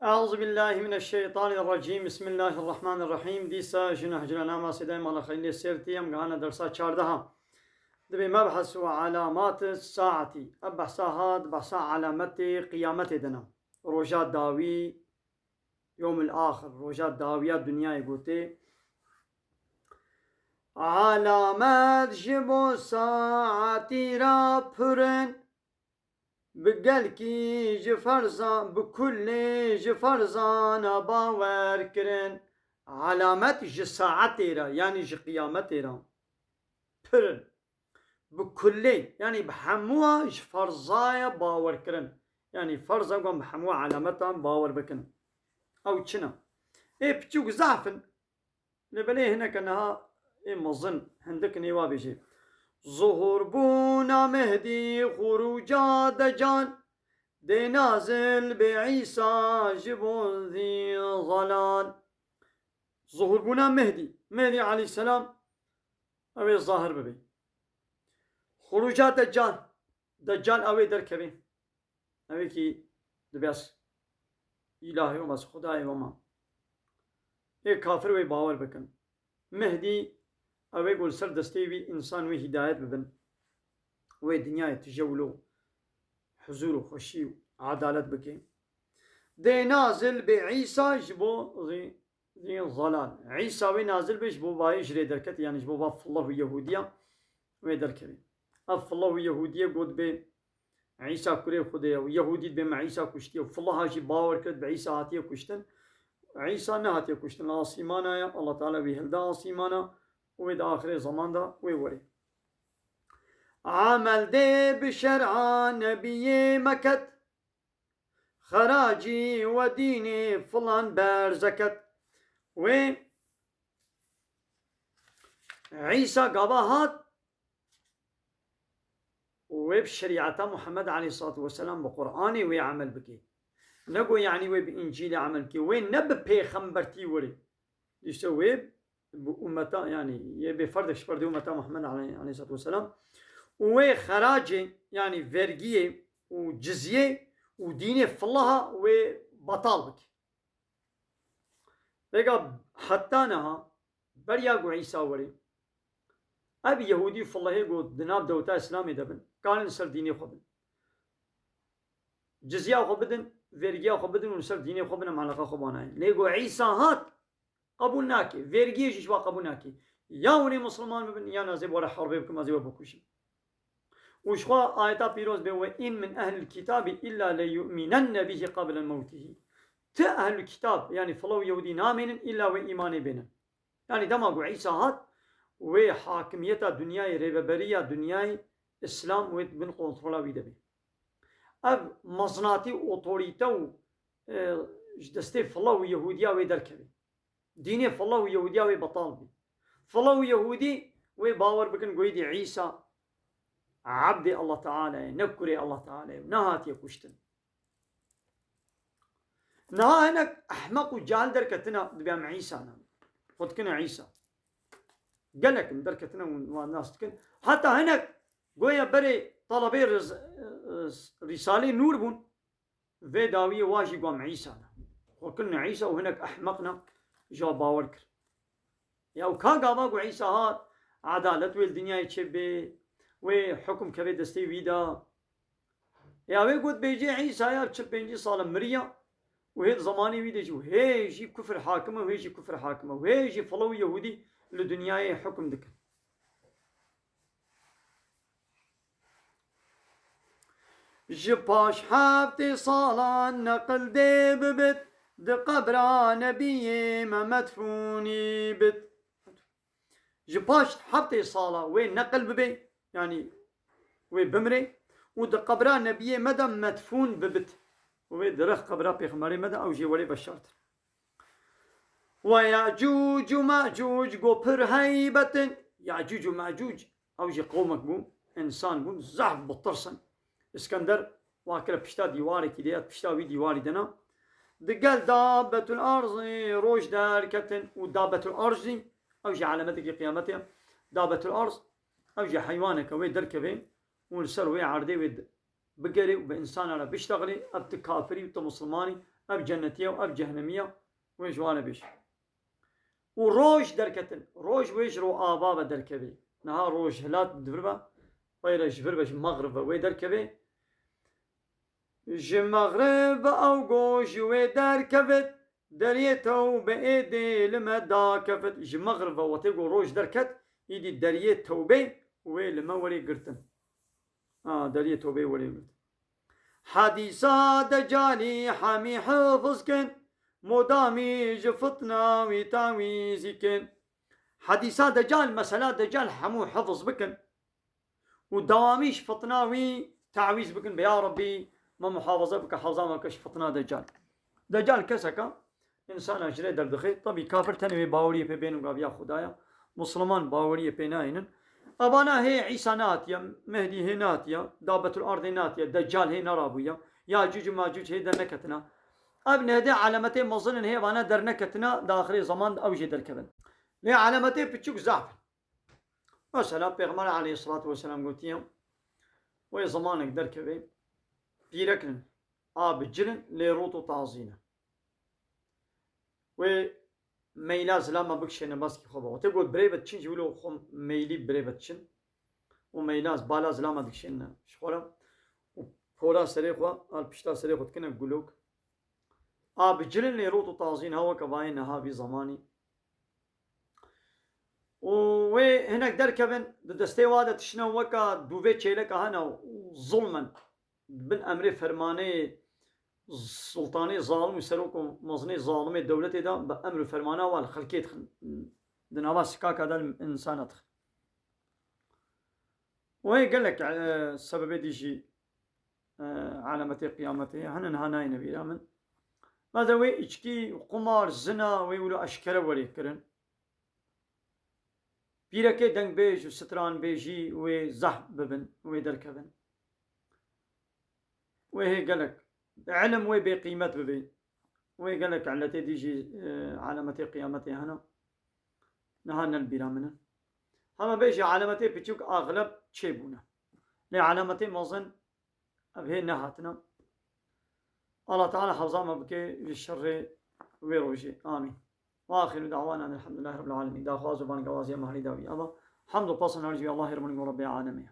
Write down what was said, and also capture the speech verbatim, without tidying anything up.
Euzu billahi mineşşeytanirracim. Bismillahirrahmanirrahim. Dîsa ji Nehcul Enama Sêdayê Mala Xelîlê Sêrtî em gihane dersa çardeha. Dibê mebhes û alamat saetî. Ev behsa hat, behsa alametê qiyametê de ne. Roja dawî, yomil axir, roja dawiya dinyayê gotê. Alamet ji bo saetî re pir in. Bi gelkî ji ferza, bi kullê ji ferzana bawer kirin. Alamet ji saetê re, yanî ji qiyametê re pir in. Bi kullê, yanî bi hemûa ji ferzaya bawer kirin. Yanî ferza wan bi hemû alametan bawer bikin. Ew çi ne? Ê piçûk zehf in. Lê belê hineke niha ê mezin hindik nêwa bêjê. Zuhûrbûna Mehdî, xurûca Decal, dê nazil bê Îsa ji bo zî zelal. Zuhûrbûna Mehdî. Mehdî aleyhisselam ew ê zahir bibê. Xurûca Decal. Decal ew ê derkevê. Ew ê kî dibe ez îlahê wema, ez xudayê wema. Ê kafir wê bawer bikin. Mehdî ew ê ku li ser destê wî însan wê hîdayet bibin. Wê dinyayê tije wilo huzûr û xweşî û edalet bike. Dê nazil bê Îsa ji bo zî, zî zelal. Îsa wê nazil bê ji bo vayê ji rê derket, yanî ji bo va fillah û Yehûdiya wê derkevê. Ev fillah û Yehûdiyê got bê Îsa kurê Xwedê ye û Yehûdî dibê me Îsa kuştiye û filaha jî bawer kir bi Îsa hatiye kuştin. Îsa nehatiye kuştin, li asîmana ye, Allah Teala wî hilda asîmana û wê di axirê zeman de wê werê. Amel dê bi şer'a nebiyê meket, xeracî we dînê filan berzeket. Wê Îsa gava hat, û wê bi şerîeta Muhammed aleyhissalatu vesselam, bi Qur'anê wê emel bike. Ne ku, yanî, wê bi Încîlê emel bike. Wê ne bi pêxembertî were. Dîse wê bi ummeta, yanî, yê bê ferdek ji ferdê ummeta Muhammed aley-, aleyhissalatu vesselam. Û wê xeracê, yanî vergiyê û cizyê û dînê filaha wê betal bike. Vêga heta niha, beriya ku Îsa werê, ev Yehûdî û filehê ku di nav dewleta Îslamê de bin, karin li ser dînê xwe bin. Cizya xwe bidin, vergiya xwe bidin û li ser dînê xwe bin, em eleqa xwe ba nayên. Lê ku Îsa hat, qebûl nake. Vergiyê jî ji wa qebûl nake. Ya hûn ê Misliman bibin, ya ez ê bi we re herbê bikim, ez ê we bikujim. Û ji xwe ayeta pîroz bê, "Ve in min ehlil kitabî illa leyu'minenne bihi qable mewtihî." Ti ehlul kitab, yanî filav Yehûdî namênin, îlla wê îmanê bênin. Yanî dema ku Îsa hat, wê hakimiyeta dinyayê, rêveberiya dinyayê, Îslam wê di bin kontrola wî de bê. Ev mezinatî, otorîte û, e, ji destê filav û Yehûdiya wê derkeve. Dînê filav û Yehûdiya wê betal bî. Filav û Yehûdî wê bawer bikin ku êdî Îsa ebdê Allah Teala ye, ne kurê Allah Teala ye û nehatiye kuştin. Niha hinek ehmeq û cahil derketine, dibê em Îsa ne. Xwe dikine Îsa. Gelek in derketine û wan nas dikin. Heta hinek goya berê talebê Ris-, Rîsalê Nûr bûn. Vê dawiyê wa jî gom Îsa ne. Xwe kirin Îsa û hinek ehmeq ne, ji wa bawer kir. Ya û ka gava ku Îsa hat, edalet wê li dinyayê çêbê, wê hukum kevê destê wî de. Ya wê got bêjê Îsa ya çil pêncî sal e miriya û hê di zemanê wî de jî û hê jî kufir hakim e û hê jî kufir hakim e û hê jî filav û Yehûdî li dinyayê hukum dikin. Ji paş heftê salan neqil dê bibit, di qebra Nebiyê me medfûnî bit. Ji paş heftê sala wê neqil bibe, yanî wê bimre û di qebra Nebiyê me de medfûn bibit. Û wê di rih qebra Pêxemberê me de ew jê werê veşartin. Ve Yecûc û Mecûc go pir heybet in. Yecûc û Mecûc, ew jî qewmek bû, însan bûn, zehf bi tirs in. Îskender wa kire pişta dîwarekî de ya, pişta wî dîwarî de na. Digel Dabetul Arzî roj derketin û Dabetul Arzî, ew jî elemetekî qiyametê ye. Dabetul Arz, ew jî heywaneke wê derkeve û li ser wê erdê wê bigere û bi însana re biştexilê, ev ti kafirî û ti misilmanî, Ev cennetiye û ev cehnemî ye, wê ji wan re bêje. Û roj derketin. Roj wê ji ro ava ve derkevê. Niha roj hilat di vir ve, wê re ji vir ve, ji mexrib ve wê derkevê. Ji mexrib ve ew go ji wê derkevit, deriyê tewbe êdî li me dakevit. Ji mexrib ve wextê go roj derket, îdî deriyê tewbê wê li me werê girtin. Ha, deriyê tewbê werê girtin. Hadîsa Decalî hemî hifiz kin, modamî ji fitna wî tawîzî kin. Hadîsa Decal, mesela Decal hemû hifiz bikin. Û dewamî ji fitna wî tawîz bikin, be ya Rebbî, me muhafaza bike, hewza me bike ji fitna Decal. Decal keseka, însana ji rê derdixê, tabî kafir tenê wê baweriyê pê bên û gaviya Xwedaya, Musliman baweriyê pê nayînin. Evana hê Îsa nehatiye, Mehdî hê nehatiye, Dabetul Ardê nehatiye, Decal hê nerabûye, Yacûc û Macûc hê derneketina. Ev nehdê alametê mezin in hê evana derneketina, di axirê zeman de ew jê derkevin. Lê alametê piçûk zaf in. Mesela Pêxember aleyhissalatu vesselam gotiye, wê zemanek derkevê, pîrek in, a bi cil in, lê rût û tazî ne. Wê meyla zilama bikişêne baskî xwe be. Wextê got birê ve diçin jî wilo xwe meylî birê ve diçin. Û meyla bala zilama dikişêne ji xwe re. Û pora serê xwe, al pişta serê xwe dikine gulok. A bi cil in lê rût û tazî ne, ha weke vayê niha vî zemanî. Û wê hinek derkevin, di destê wa de tiştine weka dûvê çêleka hene û zulm in. Bin emrê fermanê sultanê zalim û serok û mezinê zalimê dewletê de bi emr û fermana wa li xelkê dixin. Di nava sikaka de li însana dixin. Wê gelek, e, sebebê dî jî, e, alametê qiyametê hene, niha nayêne bîra min. Bade wê içkî, qumar, zina, wê wilo eşkere werê kirin. Pîrekê dengbêj û stranbêjî wê zehf bibin, wê derkevin. Wê hê gelek, ilim wê bêqîmet bibê. Wê gelek iletê dî jî, e, alametê qiyametê hene. Niha ne li bîra min in. Hema bêjî alametê piçûk axleb çêbûne. Lê alametê mezin ev hê nehatine. Allah Teala hewza me bike ji şerê wê rojê. Amîn. Ve axiru da'wana elhamdülillahi rabbil alemin. Daxwaz û bangewaziya mahlî dawî. Ava hemd û pasa navî Allahê Rabbî Rabbê alemê.